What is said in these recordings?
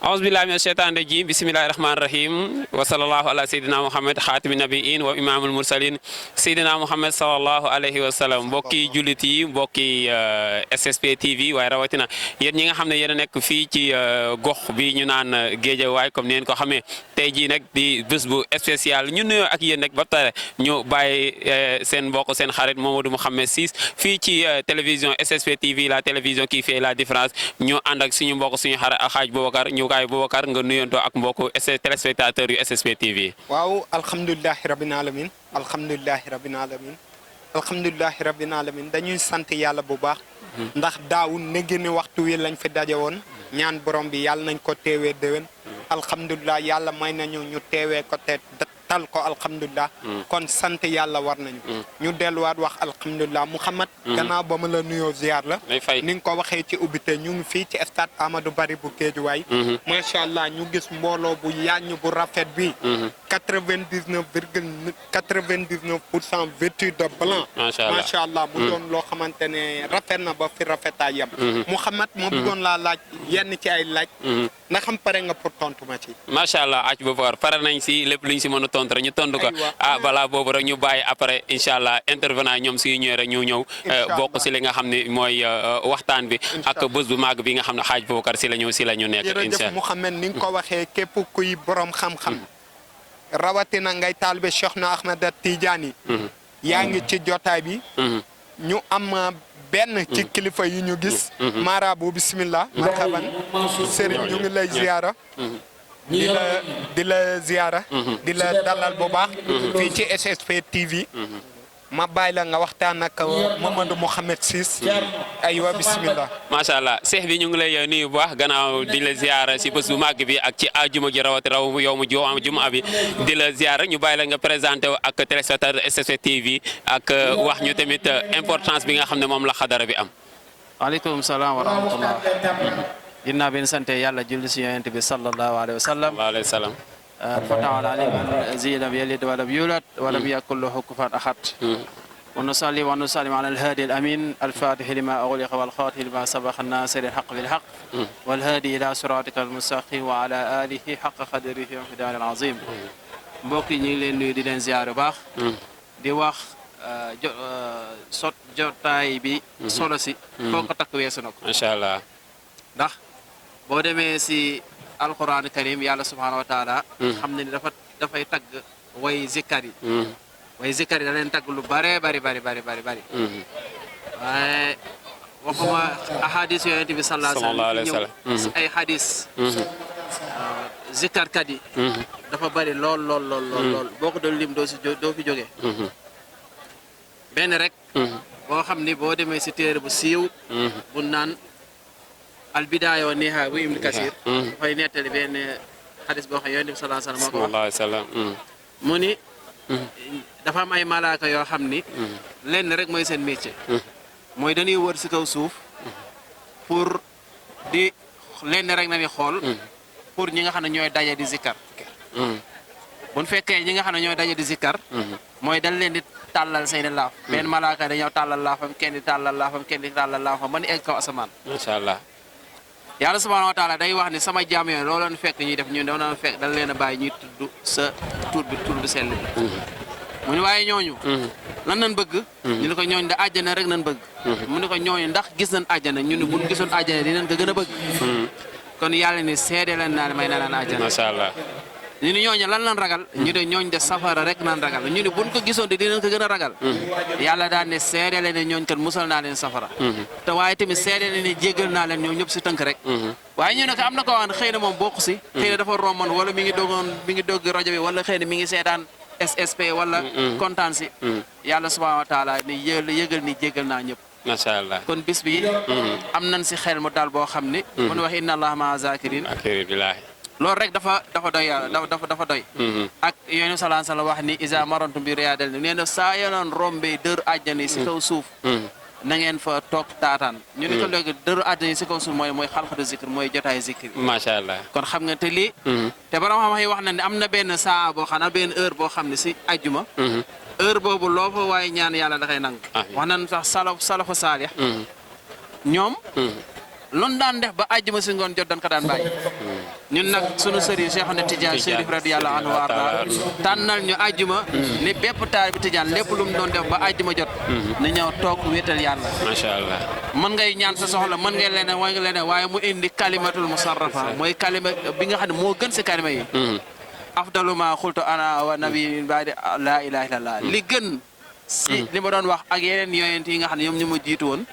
أعوذ بالله من الشيطان الرجيم بسم الله الرحمن الرحيم وصلى الله على سيدنا محمد خاتم النبيين وإمام المرسلين سيدنا محمد صلى الله عليه وسلم mbokki jullit yi mbokki SSP TV waaye rawatina yéen ñi nga xam ne yéen a nekk fii ci gox bi ñu naan Guédiawaye comme ni ngeen ko xamee tey jii nag di bés bu spécial ñu nuyoo ak yéen nag ba pare ñu bàyyi seen mbokk seen xarit Mamadou Mouhamed Ciss fii ci télévision SSP TV la télévision qui fait la différence ñu ànd ak suñu mbokk suñu xarit Alxaaj Boubacar ñu kaay Boubacar nga nuyonto ak mbokku téléspectateurs yu SSP TV. waaw alhamdulilahi rabbil alamin alhamdulilahi rabbil alamin alhamdulilahi rabbil alamin dañuy sant yàlla bu baax ndax daaw negéeni waxtu wi lañ fi daje woon ñaan borom bi yàlla nañ ko teewee déwén alhamdulilah yàlla may nañu ñu teewee ko te tal ko alhamdulilah kon sant yàlla war nañu ñu delluwaat wax alhamdulilah Mouhamad gannaaw ba ma la nuyoo ziar la ni nga ko waxee ci ubbite ñu ngi fii ci stade Amadou Barry bu Guédiawaye macha allah ñu gis mbooloo bu yaañu bu rafet bi 99,99% vêtu de blanc macha allah mu doon loo xamante ne rafet na ba fi rafetaay yam Mouhamad moo bëggoon laa laaj yenn ci ay laaj ndax xam pare nga pour tontu ma ci macha allah aj Boubacar pare nañ si lépp luñ si mën a tontu rek ñu tontu ko balaa boobu rek ñu bàyyi après incha allah intervenant ñoom suy ñëwee rek ñu ñëw bokk si li nga xam ne mooy waxtaan bi ak bés bu màgg bi nga xam ne xaaj Boubacar si la ñu nekk incha allah Mouhamed ni nga ko waxee képp kuy borom xam-xam rawatina ngay taalibe Cheikh na Ahmed Tidiane yaa ngi ci jotaay bi ñu am benn ci kilifa yi ñu gis marabu bismillah marhaban Serigne ñu ngi lay ziyaara di la ziyaara di la dalal bu baax fii ci SSP TV ma bàyyi la nga waxtaan ak Mamadou Mouhamed Ciss aywa bismillah macha allah seex bi ñu ngi lay nuyu bu baax gannaaw di la ziyaara si bés bu màgg bi ak ci àjjuma ji rawati raw yow mu juma bi di la ziyaara ñu bàyyi la nga présenté wu ak téléspectateur SSP TV ak wax ñu tamit importance bi nga xam ne moom la xadara bi am. waaleykum salaam wa rahmatullah. ginnaaw bi ñu sant yàlla julli si yonent bi sallallahu alayhi wa sallam. فتعالى لمن زيد بيلد ولم يولد ولم يكن له كفوا أحد ونصلي ونسلم على الهادي الأمين الفاتح لما أغلق والخاتم لما سبق الناصر الحق بالحق والهادي إلى صراطك المستقيم وعلى آله حق قدره ومقداره العظيم mbokk yi ñu ngi leen nuyu di leen ziar bu baax di wax jotaay bi solo si foo ko takk weesu na ko macha allah ndax boo demee si alquran karim yàlla subhanahu wa taala xam ne ni dafay tagg way zikkar yi way zikkar yi da leen tagg lu bare bari waaye waxuma ahadis yonent bi sallallahu alayhi wa sallam ñëw si ay hadis zikkarkat yi dafa bari lool boo ko doon lim doo fi jógee benn rek boo xam ni boo demee si téere bu siiw bu naan albidaaya wa nihaaya bu Ibn Kasir dafay nettali benn xadis boo xam ne yonent bi sallallahu alayhi wa sallam mu ni dafa am ay malaaka yoo xam ni lenn rek mooy seen métier mooy dañuy wër si kaw suuf pour di lenn rek na ni xool pour ñi nga xam ne ñooy daje di zikkar buñ fekkee ñi nga xam ne ñooy daje di zikkar mooy dañ leen di tàllal seeni laaf benn malaaka dañoo tàllal laafam kenn di tàllal laafam kenn di tàllal laafam ba ni egg kaw asamaan macha allah yàlla subhanahu wa taala day wax ni sama jaam yooyu loolu leen fekk ñuy def ñun dana fekk dañ leen a bàyyi ñuy tudd sa tur bu sell bi mu ni waaye ñooñu lan nañ bëgg ñu ne ko ñooñu da àjjana rek nañ bëgg mu ne ko ñooñu ndax gis nañ àjjana ñu ne buñ gisoon àjjana dinañ ko gën a bëgg kon yàlla ni seede leen naa may na leen àjjana macha allah ñu ni ñooñu lan lan ragal ñu ne ñooñ de safara rek nan ragal ñu ne buñ ko gisoon de dinañ ko gën a ragal yàlla daan ne seede leen ne ñooñ kat musal naa leen safara te waaye tamit seede leen ne jéggal naa leen ñoom ñëpp si tënk rek waaye ñu ne ko am na ko wax ne xëy na moom bokk si xëy na dafa romboon wala mi ngi dogg rajo bi wala xëy na mi ngi seetaan SSP wala kontaan si yàlla subhanahu wa taala ni yëgal ni jéggal naa ñëpp macha allah kon bis bi am nañ si xel mu daal boo xam ni mu ne wax inna allaha maa zakirin loolu rek dafa doy yàlla dafa doy ak yooyu sallallahu alayhi wa sallam wax ni isa marantum bi riyaadal nee na saa yonoon rombe dër àjjana si kaw suuf na ngeen fa toog taataan ñu ne ko léegi dër àjjana si kaw suuf mooy xalqatu zikr mooy jotaay zikr macha allah kon xam nga te lii te borom xam-xam yi wax na ne am na benn saa boo xam ne benn heure boo xam ne si ajjuma heure boobu loo fa waaye ñaan yàlla da koy nangu wax nañ sax salafu saalih ñoom loolu daan def ba àjjuma si ngoon jot dañ ko daan bàyyi ñun nag sunu sëriñ Cheikhuna Tidiane Chérif radiyallahu anhu warda tànnal ñu àjjuma ni bépp taalibe Tidiane lépp lu mu doon def ba àjjuma jot na ñëw toog wéetal yàlla macha allah mën ngay ñaan sa soxla mën ngay leneen waaye mu indi kalimatul musarrafa mooy kalima bi nga xam ne moo gën si kalima yi afdalu ma xultu ana wa nabi min baadi laa ilaha illallah li gën si li ma doon wax ak yeneen yonent yi nga xam ne ñoom ñu ma jiitu woon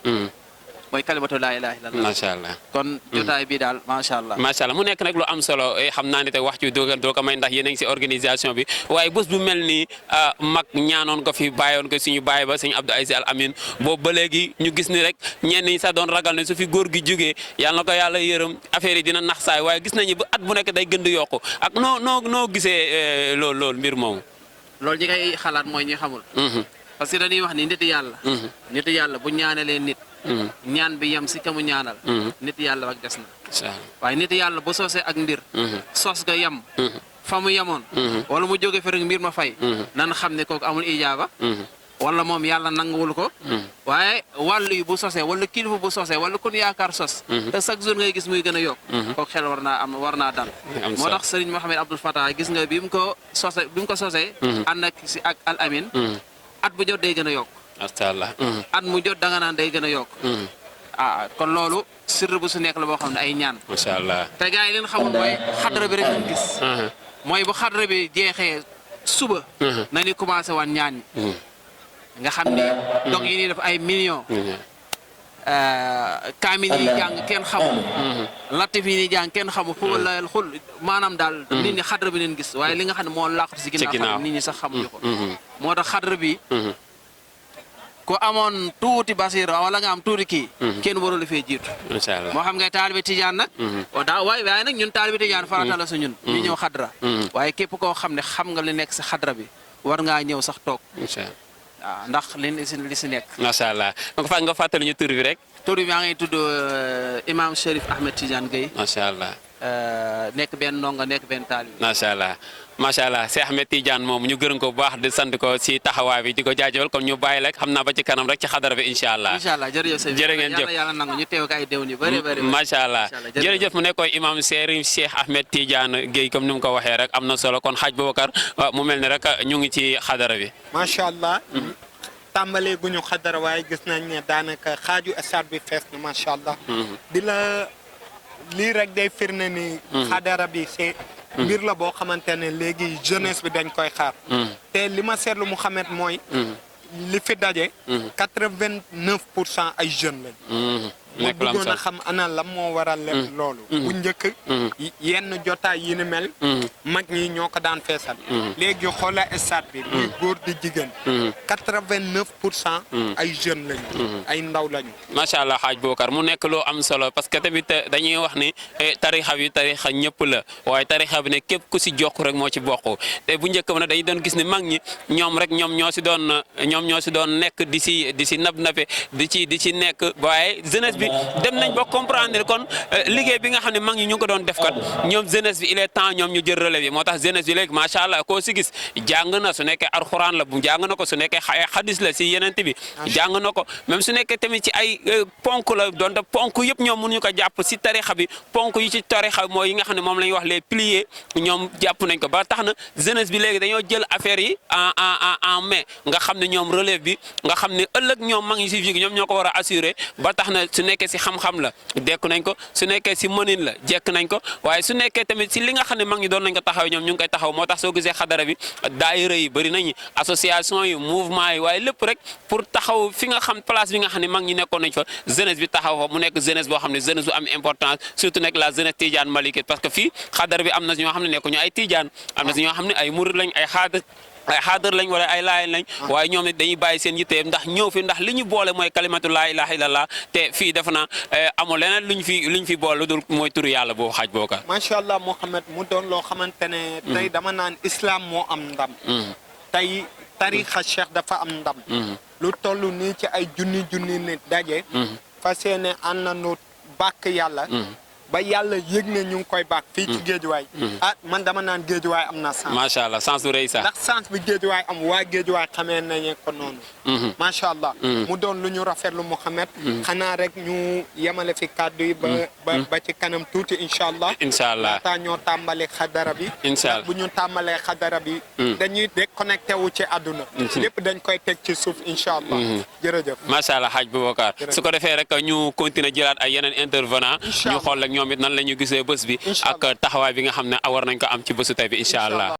mooy kalimatu laa ilaha illallah macha allah kon jotaay bi daal macha allah macha allah mu nekk nag lu am solo xam naa ne te wax ci doo ko may ndax yéen a ngi si organisation bi waaye bés bu mel ni mag ñaanoon ko fi bàyyoon ko suñu bàyyi ba sëñ Abdou Aziz Al Amin boobu ba léegi ñu gis ni rek ñenn ñi sax doon ragal ne su fi góor gi jógee yàlla na ko yàlla yërëm affaire yi dina nax saay waaye gis nañu ba at bu nekk day gën di yokku ak noo gisee loolu mbir moomu. loolu ñi koy xalaat mooy ñi xamul. parce que dañuy wax ni nit yàlla. nit yàlla bu ñaanalee nit. ñaan bi yem si kamu ñaanal. nit yàlla wak des na. waaye nit yàlla bu soosee ak mbir. sos ga yem. fa mu yemoon. wala mu jóge fi rek mbir ma fay. nan xam ne kooku amul ijaaba. wala moom yàlla nanguwul ko. waaye wàllu yi bu sosee wala kilifa bu sosee wala kun yaakaar sos. te chaque jour ngay gis muy gën a yokk. kooku xel war naa dal. moo tax Serigne Mohamed Abdoul Fattah gis nga bi mu ko sosee. ànd ak si ak Al Amin. at bu jot day gën a yokk. macha allah. at mu jot danga naan day gën a yokk. kon loolu sirr bu su nekk la boo xam ne ay ñaan. macha allah te gars yi leen xamul mooy xadra bi rek lañ gis. mooy bu xadra bi jeexee suba. nañu commencé waan ñaan ñi. nga xam ni dog yi ñuy def ay millions. kaamin yi jàng kenn xamul. latif yi ñuy jàng kenn xamul xul maanaam daal. nit ñi xadra bi leen gis waaye li nga xam ne moo làqatu si ginnaaw nit ñi sax xamuñu ko. moo tax xadra bi. ku amoon tuuti basira wala nga am tuuti kii. kenn warul fee jiitu. macha allah moo xam ngay taalibe tijaan nag. waaye nag ñun taalibe tijaan farata la su ñun. ñu ñëw xadra. waaye képp koo xam ne xam nga li nekk si xadra bi war ngaa ñëw sax toog. waaw ndax li si nekk. macha allah nga fàttali ñu tur bi rek. tur bi maa ngi tudd Imam Chérif Ahmed Tidiane Gueye. macha allah. nekk benn ndongo nekk benn taalibe. macha allah macha allah Cheikh Ahmed Tidiane moom ñu gërëm ko bu baax di sant ko si taxawaay bi di ko jaajëfal kon ñu bàyyi rek xam naa ba ci kanam rek ci xadara bi incha allah. incha allah jërëjëf sëñ bi jërë ngeen jëf yàlla nangu ñu teew ak ay déwén yu bëri bëri. macha allah jërëjëf mu nekkoon imam Serigne Cheikh Ahmed Tidiane Gueye comme ni mu ko waxee rek am na solo kon xaaj Boubacar mu mel ni rek ñu ngi ci xadara bi. macha allah. tàmbalee gu ñu xadara waaye gis nañ ne daanaka xaaju stade bi fees na macha allah. di la lii rek day firnde ni. xadara bi c'est mbir la boo xamante ne léegi jeunesse bi dañ koy xaar. te li ma seetlu Mouhamed mooy. li fi daje. 89% ay jeunes lañ. ma bëggoon a xam ana lan moo waral leen loolu. bu njëkk. yenn jotaay yi ni mel. mag ñi ñoo ko daan feesal. léegi xoola stade bi. muy góor di jigéen. 89% ay jeunes lañu. ay ndaw lañu. macha allah xaaj Boubacar mu nekk loo am solo parce que tamit dañuy wax ni tarixa bi tarixa ñëpp la waaye tarixa bi ne képp ku si jokk rek moo ci bokk te bu njëkk ba nag dañu doon gis ne mag ñi ñoom ñoo si doon nekk di si nappe di ci nekk waaye jeunesse bi dem nañ ba comprendre kon liggéey bi nga xam ne mag ñi ñu ngi ko doon def kat ñoom jeunesse bi il est temps ñoom ñu jël relève yi moo tax jeunesse bi léegi macha allah koo si gis jàng na su nekkee alxuraan la bu jàng na ko su nekkee xadis la si yeneen bi jàng na ko même su nekkee tamit ci ay ponk la donte ponk yëpp ñoom mënuñu ko jàpp si tarixa bi ponk yi ci tarixa bi mooy yi nga xam ne moom la ñuy wax les piliers ñoom jàpp nañ ko ba tax na jeunesse bi léegi dañoo jël affaire yi en main nga xam ne ñoom relève bi nga xam ne ëllëg ñoom mag ñi si fi ñoom ñoo ko war a assurer ba tax na su nekkee si xam-xam la dekk nañ ko su nekkee si mënin la jekk nañ ko waaye su nekkee tamit si li nga xam ne mag ñi doon nañ ko taxaw ñoom ñu ngi koy taxaw moo tax soo gisee xadara bi daayira yi bëri nañu association yi mouvement yi waaye lépp rek pour taxaw fi nga xam place bi nga xam ne mag ñi nekkoon nañ fa jeunesse bi taxaw fa mu nekk jeunesse boo xam ne jeunesse bu am importance surtout nekk la jeunesse Tidiane Malikite parce que fii xadara bi am na si ñoo xam ne nekkuñu ay Tidiane am na si ñoo xam ne ay murid lañ ay xaadar lañ wala ay laay lañ waaye ñoom it dañuy bàyyi seen yitte ndax ñëw fi ndax li ñu boole mooy kalimatu laa ilaha illallah te fii def na amul leneen luñ fi boole lu dul mooy turu yàlla boobu xaaj Boubacar. macha allah Mouhamed mu doon loo xamante ne. tey dama naan islam moo am ndam. tey tarixa cheikh dafa am ndam. lu toll nii ci ay junni nit daje. fas yéene àndandoo bàkk yàlla. ba yàlla yëg ne ñu ngi koy baax fii ci géejuwaay ah man dama naan géejuwaay am na sens macha allah sens bu rëy sax ndax sens bi géejuwaay am waa géejuwaay xamee nañu ko noonu macha allah mu doon lu ñu rafetlu Mouhamed xanaa rek ñu yemale fi kàddu yi ba ci kanam tuuti incha allah laataa ñoo tàmbali xadara bi incha allah bu ñu tàmbalee xadara bi dañuy déconnecté wu ci àdduna lépp dañ koy teg ci suuf incha allah jërëjëf macha allah Hadj Boubacar su ko defee rek ñu continuer jëlaat ay yeneen intervenant ñu xool ak ñoom it nan la ñu gisee bés bi ak taxawaay bi nga xam ne war nañ ko am ci bésu tey bi incha allah